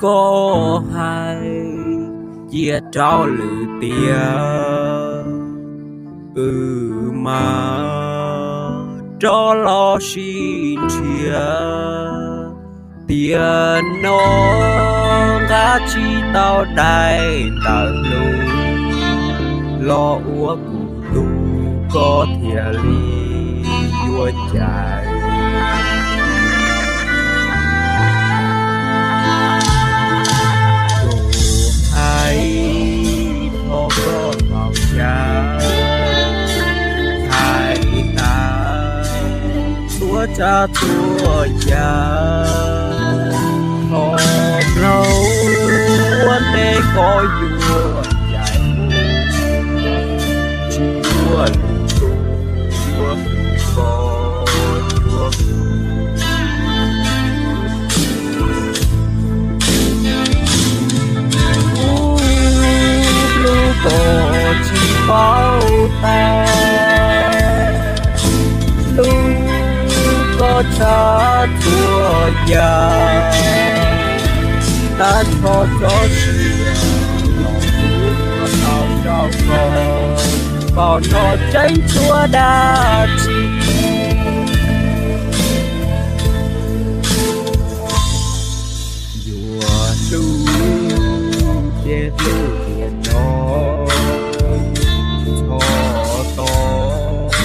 Koj hais cia rau lwm tiam, wb mam rov los sib nrhiav. Tiam no nqa tsis tau daim ntawv hlub los ua kuv tug, koj thiaj li yuav cais. Kuv hais thov koj txaus ntshai, hais tas txhua tsav txhua yam, thov Nplog ua ntej koj yuav cais, tsis muaj lwm tus yuav hlub koj yuav kuv. Kuv hlub koj tsis paub tas, hlub koj tshaj txhua yam, tag nrho txoj sia los kuv muab tau rau koj, koj nrog tseeb tshuav dab tsi. Yuav hlub ces hlub tiam no, txhob tos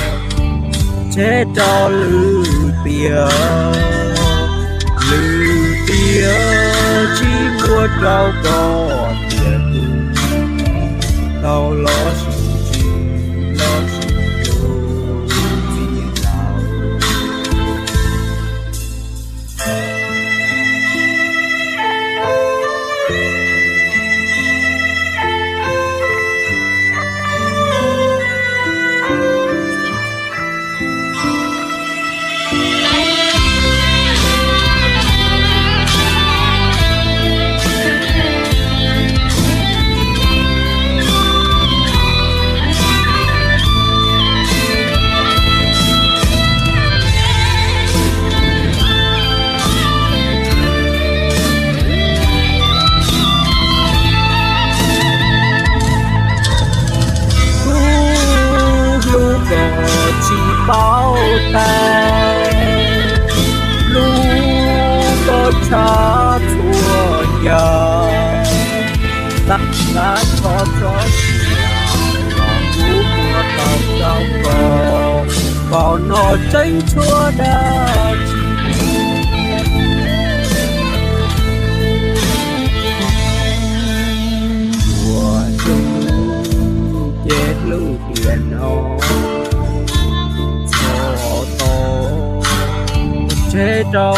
tseg rau lwm tiam, lwm tiam tsis muaj rau koj tiam, kuv tau los sis tsis los sis kuv tsis tau. Kuv hlub koj tsis paub tas, hlub koj tshaj txhua yam, tag nrho txoj sia los kuv muab tau rau koj, koj nrog tseeb tshuav dab tsi. Yuav hlub ces hlub tiam no, txhob tos tseg rau